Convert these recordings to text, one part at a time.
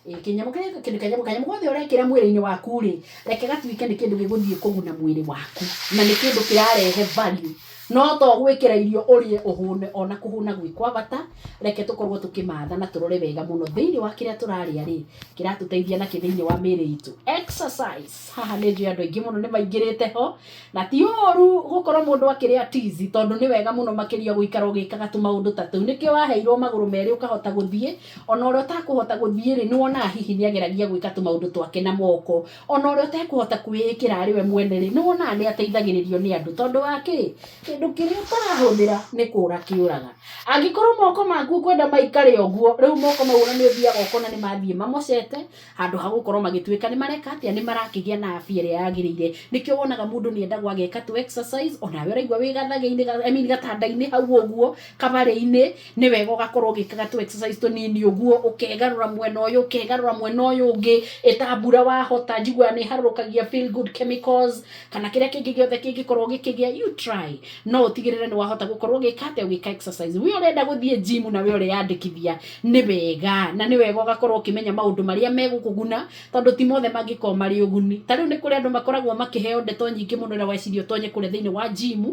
Ĩĩ, kĩnyamũ kĩrĩa kĩndũ kanyamũ kanyamũ gothe ũrekĩra mwĩrĩ-inĩ waku rĩ, reke gatuĩke nĩ kĩndũ gĩgũthiĩ kũguna mwĩrĩ waku na nĩ kĩndũ kĩrarehe value. No to gwĩkĩra irio ũrĩe ũhũne, ona kũhũna gwĩ kwa bata, reke tũkorwo tũkĩmatha na tũrore wega mũno thĩinĩ wa kĩrĩa tũrarĩa rĩ, kĩratũteithia nakĩ thĩinĩ wa mĩĩrĩ itũ. Exercise, haha nĩ njũĩ andũ aingĩ mũno nĩ maingĩrĩte ho, na ti ũru gũkorwo mũndũ akĩrĩa tizi, tondũ nĩ wega mũno makĩria gũikara ũgĩkaga tũmaũndũ ta tũu. Nĩkĩo waheirwo magũrũ merĩ ũkahota gũthiĩ, ona ũrĩa ũtakũhota gũthiĩ rĩ, nĩ wonaga hihi nĩ ageragia gwĩka tũmaũndũ twake na moko. Ona ũrĩa ũtekũhota kwĩĩkĩra arĩ we mwene rĩ, nĩ wonaga nĩ ateithagĩrĩrio nĩ andũ. Tondũ wa kĩ? Kĩndũ kĩrĩa ũtarahũthĩra nĩ kũra kĩũraga. Angĩkorwo moko maku ũkwenda maikare ũguo, rĩu moko mau ona nĩ ũthiaga ũkona nĩ mathiĩ mamocete, handũ ha gũkorwo magĩtuĩka nĩ mareka atĩa, nĩ marakĩgĩa na afya ĩrĩa yagĩrĩire. Nĩkĩo wonaga mũndũ nĩ endagwo ageka tũ exercise, onawe ũraigua wĩ gathagĩ-inĩ, I mean gatanda-inĩ hau ũguo, kabarĩ-inĩ, nĩ wega ũgakorwo ũgĩkaga tũ exercise tũnini ũguo, ũkegarũra mwena ũyũ, ũkegarũra mwena ũyũ ũngĩ, ĩta mbura wahota, njiguaga nĩ ĩharũrũkagia feel good chemicals, kana kĩrĩa kĩngĩ gĩothe kĩngĩkorwo gĩkĩgĩa, you try. No ũtigĩrĩre nĩ wahota gũkorwo ũgĩka atĩa, ũgĩka exercise. We ũrenda gũthiĩ gym na we ũreyandĩkithia, nĩ wega, na nĩ wega ũgakorwo ũkĩmenya maũndũ marĩa megũkũguna, tondũ ti mothe mangĩkorwo marĩ ũguni. Ta rĩu nĩ kũrĩ andũ makoragwo makĩheo ndeto nyingĩ mũno rĩrĩa weciria ũtonye kũrĩa thĩinĩ wa gym,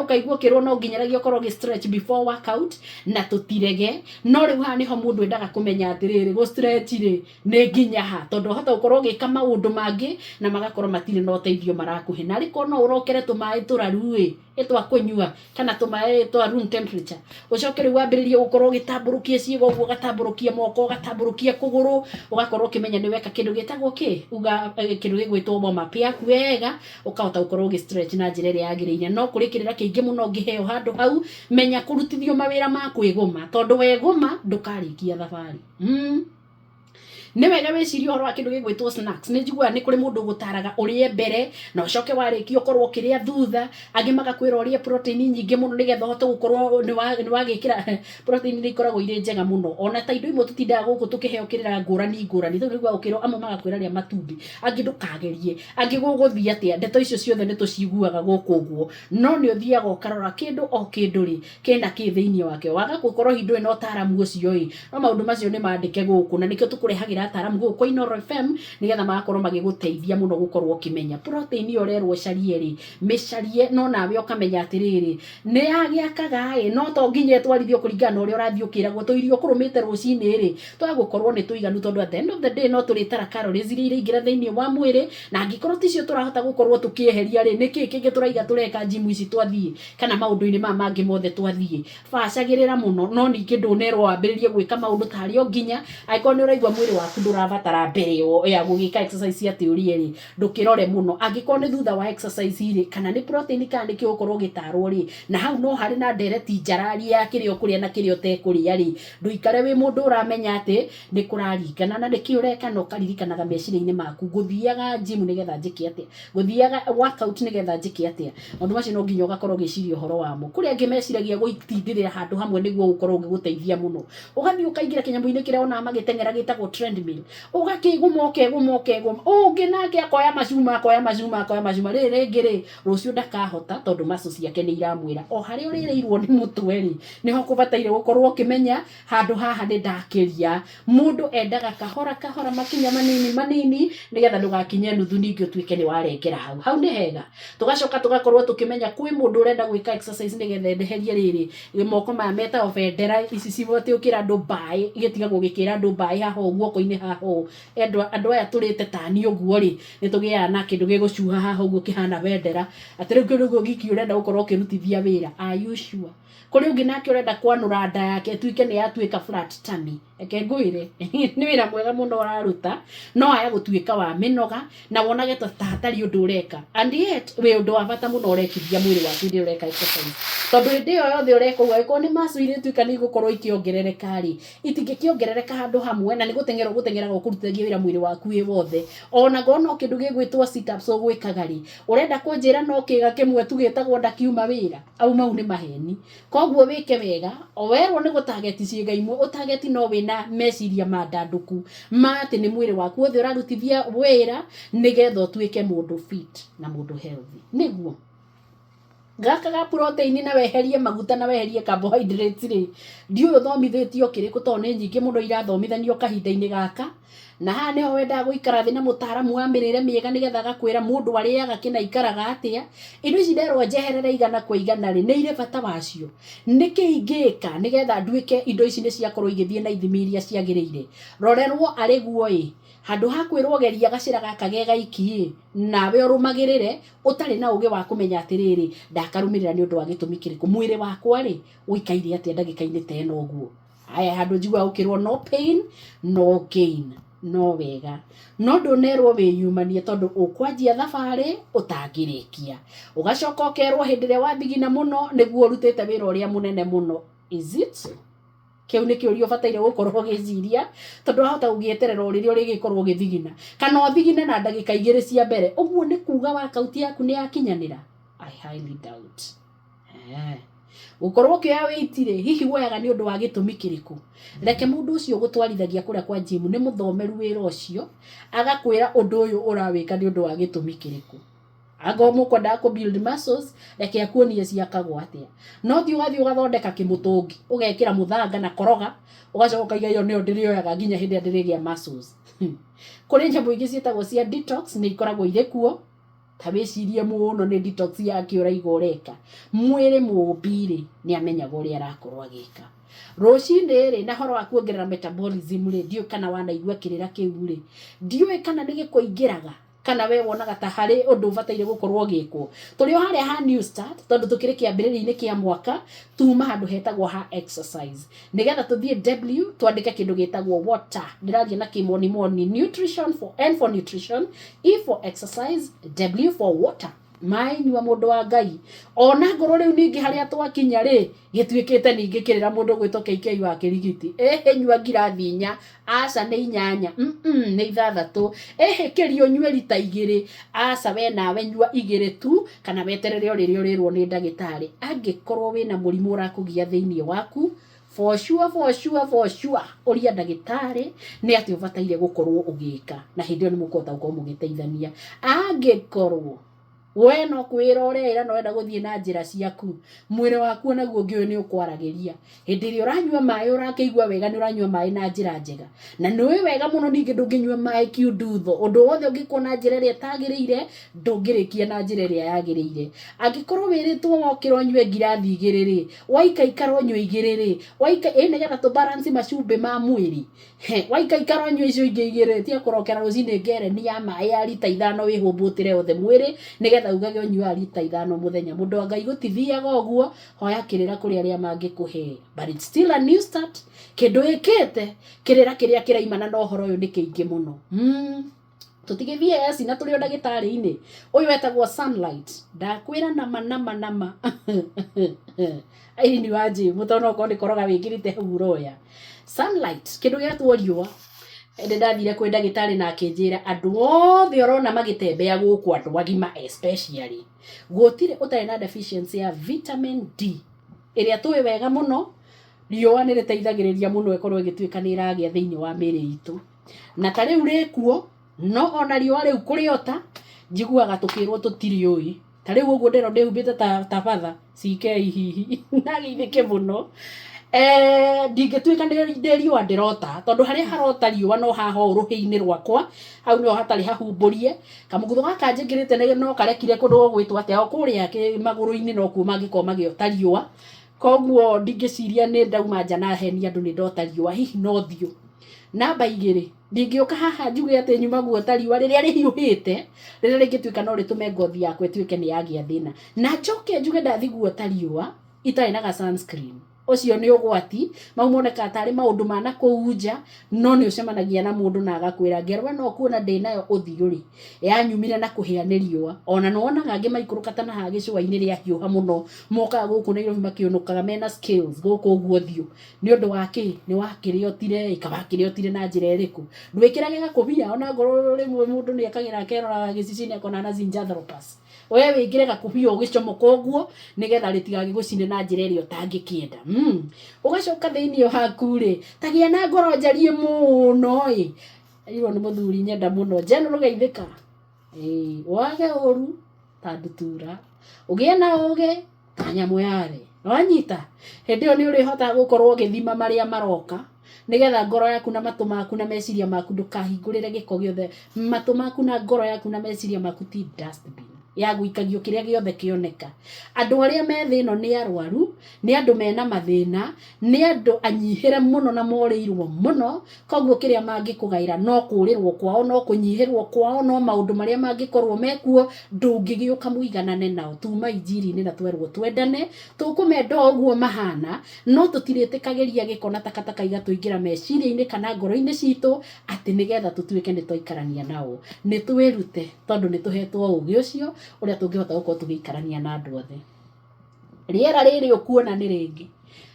ũkaigua ũkĩrwo no nginyanagia ũkorwo ũgĩ stretch before workout, na tũtirege, no rĩu haha nĩho mũndũ endaga kũmenya atĩrĩrĩ, gũ stretch rĩ, nĩ nginya ha? Tondũ wahota gũkorwo ũgĩka maũndũ mangĩ, na magakorwo matirĩ na ũteithio marakũhe. Narĩ korwo no ũrokere tũmaĩ tũraru ĩ, twa kũnyua, kana tũmaĩ twa room temperature, ũcoke rĩu wambĩrĩrie gũkorwo ũgĩtambũrũkia ciĩga ũguo, ũgatambũrũkia moko, ũgatambũrũkia kũgũrũ, ũgakorwo ũkĩmenya nĩ weka kĩndũ gĩtagwo kĩ, uga kĩndũ gĩgwĩtwo warm up yaku wega, ũkahota gũkorwo ũgĩ stretch na njĩra ĩrĩa yagĩrĩire. No kũrĩ kĩrĩra kĩingĩ mũno ũngĩheo handũ hau, menya kũrutithio mawĩra ma kwĩgũma, tondũ wegũma ndũkarĩkia thabarĩ. Nĩ wega wĩcirie ũhoro wa kĩndũ gĩgwĩtwo snacks. Nĩ njiguaga nĩ kũrĩ mũndũ ũgũtaraga ũrĩe mbere na ũcoke warĩkia ũkorwo ũkĩrĩa thutha, angĩ magakwĩra ũrĩe protein nyingĩ mũno nĩgetha ũhote gũkorwo nĩ wagĩkĩra protein nĩ ikoragwo irĩ njega mũno. Ona ta indo imwe tũtindaga gũkũ tũkĩheo kĩrĩra ngũrani ngũrani, rĩu nĩguo ũkĩrwo amwe magakwĩra rĩa matumbĩ, angĩ ndũkagerie, angĩ gũgũthiĩ atĩa, ndeto icio ciothe nĩ tũciguaga gũkũ ũguo, no nĩ ũthiaga ũkarora kĩndũ o kĩndũ rĩ, kĩna kĩ thĩinĩ wakĩo. Waga gũkorwo hihi ndũrĩ na ũtaramu ũcio ĩ, no maũndũ macio nĩ mandĩke gũkũ, na nĩkĩo tũkũrehagĩra ataramu gũkũ kwa Inooro FM, nĩgetha magakorwo magĩgũteithia mũno gũkorwo ũkĩmenya protein ĩyo ũrerwo ũcarie rĩ, mĩcarie no nawe ũkamenya atĩrĩrĩ, nĩ yagĩakaga ĩ, no to nginya ĩtwarithio kũringana na ũrĩa ũrathiĩ ũkĩragwo, tũirio ũkũrũmĩte rũcinĩ rĩ, twaga gũkorwo nĩ tũiganu tondũ at the end of the day no tũrĩtara calories iria iraingĩra thĩinĩ wa mwĩrĩ, na angĩkorwo ticio tũrahota gũkorwo tũkĩeheria rĩ, nĩkĩ kĩngĩ tũraiga tũreka gym ici twathiĩ, kana maũndũ-inĩ maya mangĩ mothe twathiĩ. Bacagĩrĩra mũno, no ningĩ ndũnerwo wambĩrĩrie gwĩka maũndũ tarĩ o nginya, angĩkorwo nĩ ũraigua mwĩrĩ waku ndũrabatara mbere ya gũgĩka exercise atĩ ũrĩe rĩ, ndũkĩrore mũno. Angĩkorwo nĩ thutha wa exercise rĩ, kana nĩ protein kana nĩkĩ ũgũkorwo ũgĩtarwo rĩ, na hau no harĩ na ndereti njararie ya kĩrĩa ũkũrĩa na kĩrĩa ũtekũrĩa rĩ, ndũikare wĩ mũndũ ũramenya atĩ nĩ kũraringana na nĩkĩ ũreka na ũkaririkanaga meciria-inĩ maku, ngũthiaga gym nĩgetha njĩke atĩa, ngũthiaga workout nĩgetha njĩke atĩa. Maũndũ macio no nginya ũgakorwo ũgĩciria ũhoro wamo. Kũrĩ angĩ meciragia gũtindĩrĩra handũ hamwe nĩguo gũkorwo ũgĩgũteithia mũno. Ũgathiĩ ũkaingĩra kĩnyamũ-inĩ kĩrĩa wonaga magĩteng'era gĩtagwo treadmill, ũgakĩgũma ũkegũma ũkegũma, ũngĩ nake akoya macuma akoya macuma akoya macuma, rĩrĩ rĩngĩ rĩ, rũciũ ndakahota tondũ muscle ciake nĩ iramwĩra o harĩa ũrĩrĩirwo nĩ mũtwe rĩ, nĩho kũbataire gũkorwo ũkĩmenya handũ haha nĩ ndakĩria. Mũndũ endaga kahora kahora makinya manini manini nĩgetha ndũgakinye nuthu ningĩ ũtuĩke nĩ warengera hau. Hau nĩ hega. Tũgacoka tũgakorwo tũkĩmenya kwĩ mũndũ ũrenda gwĩka exercise nĩgetha eherie rĩrĩ, moko maya metagwo bendera ici cibatiĩ gũkĩra andũ mbaĩ, igĩtigagwo gĩkĩra andũ mbaĩ haha ũũ guoko-inĩ haha ũũ. Endwa andũ aya tũrĩte tani ũguo rĩ, nĩ tũgĩaga na kĩndũ gĩgũcuha haha ũguo kĩhana bendera, atĩ rĩu kĩu nĩguo giki ũrenda gũkorwo ũkĩrutithia wĩra. Are you sure? Kũrĩ ũngĩ nake ũrenda kwanũra nda yake ĩtuĩke nĩ yatuĩka flat tummy. Reke ngwĩre, nĩ wĩra mwega mũno ũraruta, no aya gũtuĩka wa mĩnoga, na wonage ta hatarĩ ũndũ ũreka. And yet, wĩ ũndũ wa bata mũno ũrekithia mwĩrĩ waku hĩndĩ ĩrĩa ũreka exercise. Tondũ hĩndĩ ĩyo yothe ũreka ũguo, angĩkorwo nĩ muscle irĩtuĩka nĩ igũkorwo ikĩongerereka rĩ, itingĩkĩongerereka handũ hamwe, na nĩ gũteng'era ũgũteng'eraga ũkũrutithagia wĩra mwĩrĩ waku wĩ wothe. Ona korwo no kĩndũ gĩgwĩtwo sit ups ũgwĩkaga rĩ, ũrenda kũnjĩra no kĩga kĩmwe tu gĩtagwo nda kiuma wĩra? Au mau nĩ maheni. Koguo wĩke wega, o werwo nĩ gũtageti ciĩga imwe, ũtageti no wĩna meciria mandandũku ma atĩ nĩ mwĩrĩ waku wothe ũrarutithia wĩra nĩgetha ũtuĩke mũndũ fit na mũndũ healthy. Nĩguo. Gaka ga protein na weherie maguta na weherie carbohydrates rĩ, ndiũĩ ũthomithĩtio kĩrĩkũ tondũ nĩ nyingĩ mũno irathomithanio kahinda-inĩ gaka. Na haha nĩho wendaga gũikara thĩ na mũtaaramu wa mĩrĩre mĩega nĩgetha agakwĩra mũndũ arĩaga kĩ na aikaraga atĩa. Indo ici nderwo njeherere igana kwa igana rĩ, nĩ irĩ bata wacio? Nĩkĩ ingĩka nĩgetha nduĩke indo ici nĩ ciakorwo igĩthiĩ na ithimi iria ciagĩrĩire? Rorerwo arĩ guo ĩ, handũ ha kwĩrwo geria gacĩra gaka ge gaiki ĩ, nawe ũrũmagĩrĩre ũtarĩ na ũgĩ wa kũmenya atĩrĩrĩ, ndakarũmĩrĩra nĩ ũndũ wa gĩtũmi kĩrĩkũ? Mwĩrĩ wakwa rĩ, ũikaire atĩa ndagĩka-inĩ ta ĩno ũguo? Haya handũ njiguaga gũkĩrwo no pain no gain, no wega. No ndũnerwo wĩyumanie tondũ ũkwanjia thabarĩ ũtangĩrĩkia. Ũgacoka ũkerwo hĩndĩ ĩrĩa wathigina mũno nĩguo ũrutĩte wĩra ũrĩa mũnene mũno. Is it so? Kĩu nĩ kĩũria ũbataire gũkorwo ũgĩciria tondũ wahota gũgĩeterera o rĩrĩa ũrĩgĩkorwo ũgĩthigina. Kana ũthigine na ndagĩka igĩrĩ cia mbere. Ũguo nĩ kuga workout yaku nĩ yakinyanĩra? I highly doubt. Gũkorwo ũkĩoya weight rĩ, hihi woyaga nĩ ũndũ wa gĩtũmi kĩrĩkũ? Reke mũndũ ũcio ũgũtwarithagia kũrĩa kwa gym nĩ mũthomeru wĩra ũcio, agakwĩra ũndũ ũyũ ũrawĩka nĩ ũndũ wa gĩtũmi kĩrĩkũ. Angorwo mũkwendaga kũ build muscles, reke akuonie ciakagwo atĩa. No ti ũgathiĩ ũgathondeka kĩmũtũngi, ũgekĩra mũthanga na koroga, ũgacoka ũkaiga ĩyo nĩyo ndĩrĩoyaga nginya hĩndĩ ĩrĩa ndĩrĩgĩa muscles. Kũrĩ nyamũ ingĩ ciĩtagwo cia detox, nĩ ikoragwo irĩ kuo. Ta wĩcirie mũno nĩ detox yake ũraiga ũreka. Mwĩrĩ mũmbi rĩ, nĩ amenyaga ũrĩa arakorwo agĩka. Rũcinĩ rĩ, na horo wa kuongerera metabolism rĩ, ndiũĩ kana wanaigua kĩrĩra kĩu rĩ, ndiũĩ kana nĩ gĩkũingĩraga kana we wonaga ta harĩ ũndũ ũbataire gũkorwo ũgĩkwo. Tũrĩ o harĩa ha new start, tondũ tũkĩrĩ kĩambĩrĩria-inĩ kĩa mwaka, tuma handũ hetagwo ha exercise. Nĩgetha tũthiĩ W, twandĩke kĩndũ gĩtagwo water. Ndĩraria na kĩmonimoni, nutrition for, N for nutrition, E for exercise, W for water. Maĩ nyua mũndũ wa Ngai. Ona ngorwo rĩu ningĩ harĩa twakinya rĩ, gĩtuĩkĩte ningĩ kĩrĩra mũndũ gwĩtwo KK wa kĩrigiti. Ĩhĩ nyua ngirathi inya, aca nĩ inyanya, nĩ ithathatũ. Ĩhĩ kĩria ũnyue rita igĩrĩ, aca we nawe nyua igĩrĩ tu, kana weterere o rĩrĩa ũrĩrwo nĩ ndagĩtarĩ. Angĩkorwo wĩna mũrimũ ũrakũgia thĩinĩ waku, for sure, for sure, for sure, ũria ndagĩtarĩ nĩ atĩ ũbataire gũkorwo ũgĩka, na hĩndĩ ĩyo nĩ mũkũhota gũkorwo mũgĩteithania. Angĩkorwo we no kwĩra ũreĩra na ũrenda gũthiĩ na njĩra ciaku, mwĩrĩ waku onaguo ngĩũĩ nĩ ũkwaragĩria. Hĩndĩ ĩrĩa ũranyua maĩ ũrakĩigua wega nĩ ũranyua maĩ na njĩra njega, na nĩ ũĩ wega mũno ningĩ ndũngĩnyua maĩ kiundutho, ũndũ wothe ũngĩkwo na njĩra ĩrĩa ĩtagĩrĩire ndũngĩrĩkia na njĩra ĩrĩa yagĩrĩire. Angĩkorwo wĩrĩtwo wokĩra ũnyue ngirathi igĩrĩ rĩ, waikaikara ũnyue igĩrĩ rĩ, waika ĩ nĩgetha tũ balance macumbĩ ma mwĩrĩ, he waikaikara ũnyue icio ingĩ igĩrĩ, tiga kũrokera rũcinĩ ngereni ya maĩ ya rita ithano wĩhũmbũtĩre othe mwĩrĩ, nĩgetha ugage ũnyuaga rita ithano mũthenya. Mũndũ wa Ngai gũtithiaga ũguo, hoya kĩrĩra kũrĩ arĩa mangĩkũhe. But it's still a new start. Kĩndũ wĩkĩte, kĩrĩra kĩrĩa kĩraimana na ũhoro ũyũ nĩ kĩingĩ mũno. Tũtigĩthiĩ eci na tũrĩ o ndagĩtarĩ-inĩ. Ũyũ wetagwo sunlight. Ndakwĩra nama nama nama. Irene wa gym, tondũ okorwo nĩ koroga wĩkĩrĩte hau ũroya. Sunlight, kĩndũ gĩetwo riũa. Hĩndĩ ndathire kwĩ ndagĩtarĩ na akĩnjĩra andũ othe ũrona magĩtembea gũkũ andũ agima especially, gũtirĩ ũtarĩ na deficiency ya vitamin D ĩrĩa tũĩ wega mũno, riũa nĩ rĩteithagĩrĩria mũno ĩkorwo ĩgĩtuĩka nĩ ĩragĩa thĩinĩ wa mĩĩrĩ itũ. Na ta rĩu rĩkuo, no ona riũa rĩu kũrĩota, njiguaga tũkĩrwo tũtirĩũĩ. Ta rĩu ũguo ndĩrona ndĩhumbĩte ta batha, CK hihi, na geithĩke mũno. Ndingĩtuĩka ndĩ riũa ndĩrota, tondũ harĩa harota riũa no haha ũũ rũhĩ-inĩ rwakwa, hau nĩho hatarĩ hahumbũrie. Kamũgutho gaka njĩkĩrĩte no karekire kũndũ gũgwĩtwo atĩa, o kũrĩa magũrũ-inĩ nokuo mangĩkorwo magĩota riũa. Koguo ndingĩciria nĩ ndauma nja na henie andũ nĩ ndota riũa, hihi no ũthiũ. Namba igĩrĩ, ndingĩũka haha njuge atĩ nyuma guota riũa rĩrĩa rĩhiũhĩte, rĩrĩa rĩngĩtuĩka no rĩtũme ngothi yakwa ĩtuĩke nĩ yagĩa thĩna. Na njoke njuge ndathi guota riũa itarĩ na ga sunscreen, ũcio nĩ ũgwati, mau monekaga tarĩ maũndũ ma nakũu nja, no nĩ ũcemanagia na mũndũ na agakwĩra ngerwa no kuona ndĩnayo ũthiũ rĩ, yanyumire na kũhĩa nĩ riũa. Ona nĩ wonaga angĩ maikũrũka ta na haha gĩcũa-inĩ rĩahiũha mũno, mokaga gũkũ Nairobi makĩũnũkaga mena scales gũkũ ũguo ũthiũ. Nĩ ũndũ wa kĩ? Nĩ wakĩrĩotire ĩ, kana wakĩrĩotire na njĩra ĩrĩkũ? Ndwĩkĩrage gakũbia ona ngorwo rĩmwe mũndũ nĩ ekagĩra akerora gĩcicio-inĩ akona na zinjanthropus. We wĩkĩre gakũbia ũgĩcomoka ũguo nĩgetha rĩtigagĩgũcine na njĩra ĩrĩa ũtangĩkĩenda. Ũgacoka thĩinĩ waku rĩ, ta gĩa na ngoro njariĩ mũno ĩ, rirwo nĩ mũthuri nyenda mũno, General Geithĩka. Ĩĩ, wage ũru ta ndutura. Ũgĩe na ũgĩ ta nyamũ ya thĩ. Wanyita? Hĩndĩ ĩyo nĩ ũrĩhotaga gũkorwo ũgĩthima marĩa maroka, nĩgetha ngoro yaku na matũ maku na meciria maku ndũkahingũrĩre gĩko gĩothe. Matũ maku na ngoro yaku na meciria maku ti dustbin ya gũikagio kĩrĩa gĩothe kĩoneka. Andũ arĩa me thĩ ĩno nĩ arwaru, nĩ andũ mena mathĩna, nĩ andũ anyihĩre mũno na morĩirwo mũno, koguo kĩrĩa mangĩkũgaĩra no kũrĩrwo kwao, no kũnyihĩrwo kwao, no maũndũ marĩa mangĩkorwo mekuo, ndũngĩgĩũka mũiganane nao. Tuma injiri-inĩ na twerwo twendane, tũkũmenda o ũguo mahana, no tũtirĩtĩkagĩria gĩko na takataka igatũingĩra meciria-inĩ kana ngoro-inĩ citũ, atĩ nĩgetha tũtuĩke nĩ twaikarania nao. Nĩ twĩrute tondũ nĩ tũhetwo ũgĩ ũcio, ũrĩa tũngĩhota gũkorwo tũgĩikarania na andũ othe. Rĩera rĩrĩ ũkuona nĩ rĩngĩ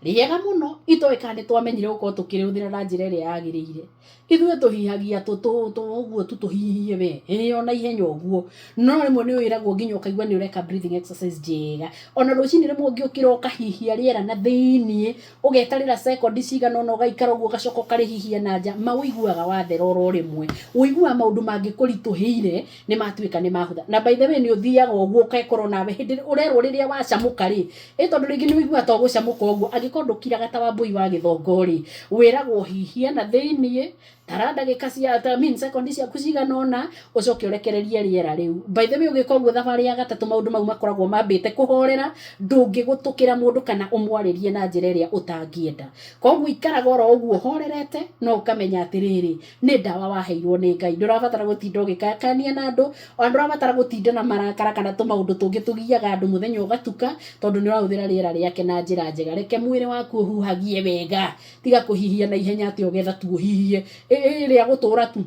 rĩega mũno, itoĩ kana nĩ twamenyire gũkorwo tũkĩrĩhũthĩra na njĩra ĩrĩa yagĩrĩire. Ithuĩ tũhihagia ũguo tu tũhihie we, ĩĩ ona ihenya ũguo. No rĩmwe nĩ wĩragwo nginya ũkaigua nĩ ũreka breathing exercise njega. Ona rũcinĩ rĩmwe ũngĩũkĩra ũkahihia rĩera na thĩiniĩ, ũgeterera sekondi cigana ũna ũgaikara ũguo ũgacoka ũkarĩhihia na nja, ma ũiguaga wathera oro rĩmwe. Ũiguaga maũndũ mangĩkũritũhĩire nĩ matuĩka nĩ mahũtha. Na by the way nĩ ũthiaga ũguo ũkekora onawe hĩndĩ ĩrĩa ũrerwo rĩrĩa wacamũka rĩ, ĩ tondũ rĩngĩ nĩ ũiguaga ta ũgũcamũka ũguo, angĩkorwo ndũkiraga ta Wambũi wa Gĩthongo rĩ, wĩragwo hihia na thĩiniĩ, tara ndagĩka cia, I mean sekondi ciaku cigana ũna, ũcoke ũrekererie rĩera rĩu. By the way ũgĩka ũguo thabarĩ ya gatatũ maũndũ mau makoragwo mambĩte kũhorera, ndũngĩgũtũkĩra mũndũ kana ũmwarĩrie na njĩra ĩrĩa ũtangĩenda. Koguo ikaraga oro ũguo ũhorerete, no ũkamenya atĩrĩrĩ, nĩ ndawa waheirwo nĩ Ngai. Ndũrabatara gũtinda ũgĩkakania na andũ, ona ndũrabatara gũtinda na marakara kana tũmaũndũ tũngĩ tũgiaga andũ mũthenya ũgatuka, tondũ nĩ ũrahũthĩra rĩera rĩake na njĩra njega. Reke mwĩrĩ waku ũhuhagie wega, tiga kũhihia na ihenya atĩ ũgetha tu ũhihie, ĩrĩa gũtũra tu.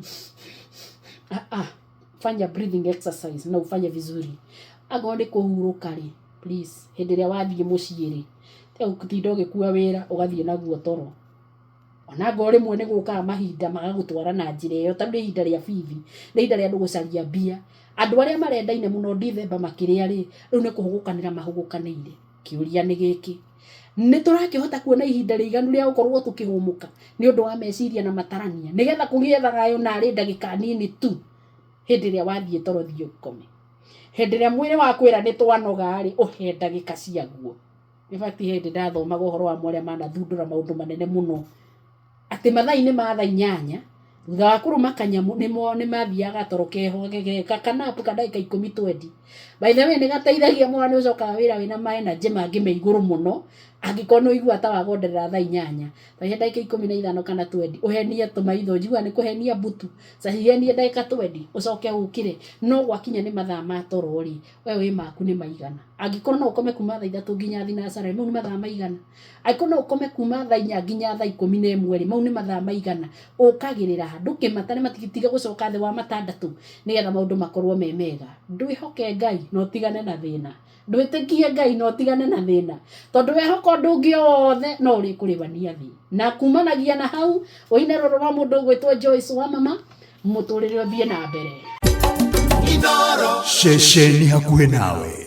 Ah, ah. Fanya breathing exercise na ufanye vizuri. Angorwo nĩ kũhurũka rĩ, please, hĩndĩ ĩrĩa wathiĩ mũciĩ rĩ, tiga gũtinda ũgĩkua wĩra ũgathiĩ naguo toro. Ona angorwo rĩmwe nĩ gũkaga mahinda magagũtwara na njĩra ĩyo, tondũ nĩ ihinda rĩa bithi, nĩ ihinda rĩa andũ gũcaria mbia. Andũ arĩa marendaine mũno Ndithemba makĩrĩa rĩ, rĩu nĩ kũhũgũkanĩra mahũgũkanĩire. Kĩũria nĩ gĩkĩ, nĩ tũrakĩhota kuona ihinda rĩiganu rĩa gũkorwo tũkĩhũmũka nĩ ũndũ wa meciria na matarania, nĩgetha kũgĩe thayũ narĩ ndagĩka nini tu hĩndĩ ĩrĩa wathiĩ toro thiĩ ũkome. Hĩndĩ ĩrĩa mwĩrĩ wakwĩra nĩ twanoga rĩ, ũhe ndagĩka ciaguo. In fact he hĩndĩ ndathomaga ũhoro wa arĩa manathundũra maũndũ manene mũno, atĩ mathaa-inĩ ma thaa inyanya, thutha wa kũrũma kanyamũ nĩ mathiaga gatoro keho gakanapu ka ndagĩka ikũmi twendi. By the way nĩ gateithagia mũno nĩ ũcokaga wĩra wĩna ma energy mangĩ me igũrũ mũno, angĩkorwo nĩ ũiguaga ta wagonderera thaa inyanya, ta ihe ndagĩka 15 kana twendi, ũhenie tũmaitho, njiguaga nĩ kũhenia mbutu, cahihenie ndagĩka twendi, ũcoke ũkĩre. No gwakinya nĩ mathaa ma toro rĩ, we wĩ maku nĩ maigana. Angĩkorwo no ũkome kuma thaa ithatũ nginya thinacara rĩ, mau nĩ mathaa maigana? Angĩkorwo no ũkome kuma thaa inya nginya thaa 11 rĩ, mau nĩ mathaa maigana? Ũkagĩrĩra ha? Ndũkĩmatare matitige gũcoka thĩ wa matandatũ nĩgetha maũndũ makorwo me mega. Ndwĩhoke Ngai na ũtigane na thĩna. Ndwĩtĩkie Ngai na ũtigane na thĩna. Tondũ wehoka ũndũ ũngĩ o wothe no ũrĩkũrĩbania thĩ. Na kumanagia na hau, ũine rũrũ rwa mũndũ ũgwĩtwo Joyce wa mama, mũtũrĩre ũthiĩ na mbere. Ceceni hakuhĩ nawe.